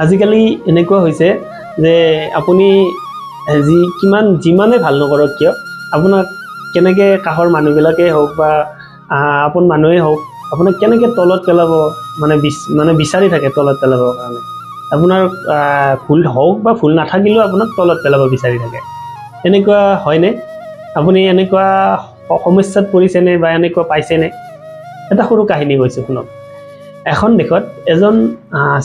আজিকালি এনেকুৱা হৈছে যে আপুনি যি কিমান যিমানে ভাল নকৰক কিয়, আপোনাক কেনেকৈ কাষৰ মানুহবিলাকেই হওক বা আপোন মানুহেই হওক, আপোনাক কেনেকৈ তলত পেলাব মানে মানে বিচাৰি থাকে তলত পেলাবৰ কাৰণে। আপোনাৰ ভুল হওক বা ভুল নাথাকিলেও আপোনাক তলত পেলাব বিচাৰি থাকে। এনেকুৱা হয়নে? আপুনি এনেকুৱা সমস্যাত পৰিছেনে বা এনেকুৱা পাইছেনে? এটা সৰু কাহিনী কৈছোঁ, শুনক। এখন দেশত এজন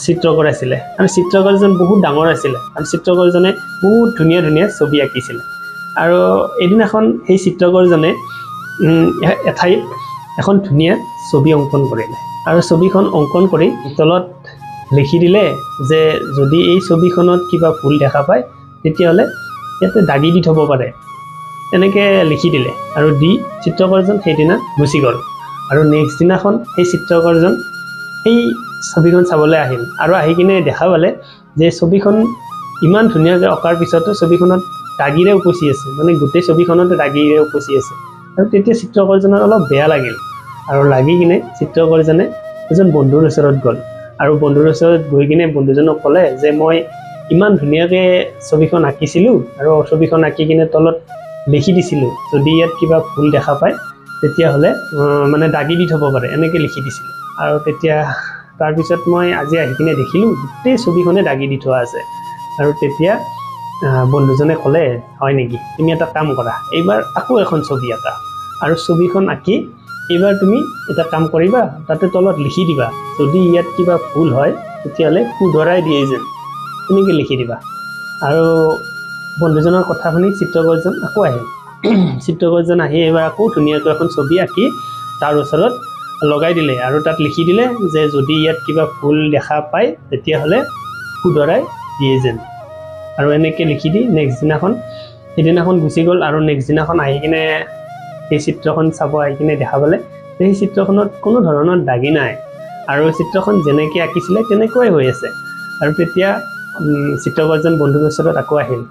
চিত্ৰকৰ আছিলে আৰু চিত্ৰকৰজন বহুত ডাঙৰ আছিলে আৰু চিত্ৰকৰজনে বহুত ধুনীয়া ধুনীয়া ছবি আঁকিছিলে। আৰু এদিনাখন সেই চিত্ৰকৰজনে এঠাইত এখন ধুনীয়া ছবি অংকন কৰিলে আৰু ছবিখন অংকন কৰি তলত লিখি দিলে যে যদি এই ছবিখনত কিবা ভুল দেখা পায় তেতিয়াহ'লে ইয়াতে দাগি দি থ'ব পাৰে, তেনেকৈ লিখি দিলে। আৰু দি চিত্ৰকৰজন সেইদিনা গুচি গ'ল। আৰু নেক্সট দিনাখন সেই চিত্ৰকৰজন সেই ছবিখন চাবলৈ আহিল আৰু আহি কিনে দেখা পালে যে ছবিখন ইমান ধুনীয়াকৈ অঁকাৰ পিছতো ছবিখনত দাগিৰে উপচি আছে, মানে গোটেই ছবিখনতে দাগিৰে উপচি আছে। আৰু তেতিয়া চিত্ৰকৰজনৰ অলপ বেয়া লাগিল আৰু লাগি কিনে চিত্ৰকৰজনে এজন বন্ধুৰ ওচৰত গ'ল আৰু বন্ধুৰ ওচৰত গৈ কিনে বন্ধুজনক ক'লে যে মই ইমান ধুনীয়াকৈ ছবিখন আঁকিছিলোঁ আৰু ছবিখন আঁকি কিনে তলত লিখি দিছিলোঁ, যদি ইয়াত কিবা ভুল দেখা পায় তেতিয়াহ'লে মানে দাগি দি থ'ব পাৰে, এনেকৈ লিখি দিছিলোঁ। আৰু তেতিয়া তাৰপিছত মই আজি আহি কিনে দেখিলোঁ গোটেই ছবিখনে দাগি দি থোৱা আছে। আৰু তেতিয়া বন্ধুজনে ক'লে, হয় নেকি, তুমি এটা কাম কৰা, এইবাৰ আকৌ এখন ছবি আঁকা আৰু ছবিখন আঁকি এইবাৰ তুমি এটা কাম কৰিবা, তাতে তলত লিখি দিবা যদি ইয়াত কিবা ভুল হয় তেতিয়াহ'লে শুধৰাই দিয়ে যেন, তেনেকৈ লিখি দিবা। আৰু বন্ধুজনৰ কথা শুনি চিত্ৰকৰজন আকৌ আহিল। চিত্ৰকৰজন আহি এইবাৰ আকৌ ধুনীয়াকৈ এখন ছবি আঁকি তাৰ ওচৰত লগাই দিলে আৰু তাত লিখি দিলে যে যদি ইয়াত কিবা ভুল দেখা পায় তেতিয়াহ'লে শুধৰাই দিয়ে যেন। আৰু এনেকৈ লিখি দি নেক্সট দিনাখন, সেইদিনাখন গুচি গ'ল। আৰু নেক্সট দিনাখন আহি কিনে সেই চিত্ৰখন চাব আহি কিনে দেখা পালে যে সেই চিত্ৰখনত কোনো ধৰণৰ দাগি নাই আৰু চিত্ৰখন যেনেকৈ আঁকিছিলে তেনেকুৱাই হৈ আছে। আৰু তেতিয়া চিত্ৰকৰজন বন্ধুৰ ওচৰত আকৌ আহিল।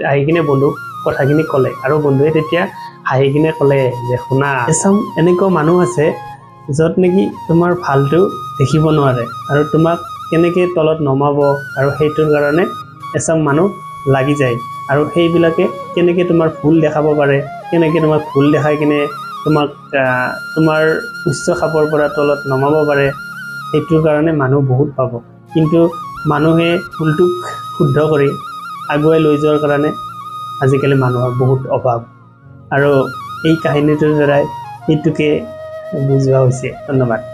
আহি কিনে বন্ধুক কথাখিনি ক'লে আৰু বন্ধুৱে তেতিয়া হাঁহি কিনে ক'লে যে শুনা, এচাম এনেকুৱা মানুহ আছে য'ত নেকি তোমাৰ ভালটো দেখিব নোৱাৰে আৰু তোমাক কেনেকৈ তলত নমাব আৰু সেইটোৰ কাৰণে এচাম মানুহ লাগি যায় আৰু সেইবিলাকে কেনেকৈ তোমাৰ ভুল দেখাব পাৰে, কেনেকৈ তোমাক ভুল দেখাই কিনে তোমাক তোমাৰ উচ্চ খাপৰ পৰা তলত নমাব পাৰে, সেইটোৰ কাৰণে মানুহ বহুত পাব। কিন্তু মানুহে ভুলটোক শুদ্ধ কৰি আগুৱাই লৈ যোৱাৰ কাৰণে আজিকালি মানুহৰ বহুত অভাৱ। আৰু এই কাহিনীটোৰ দ্বাৰাই সেইটোকে বুজোৱা হৈছে। ধন্যবাদ।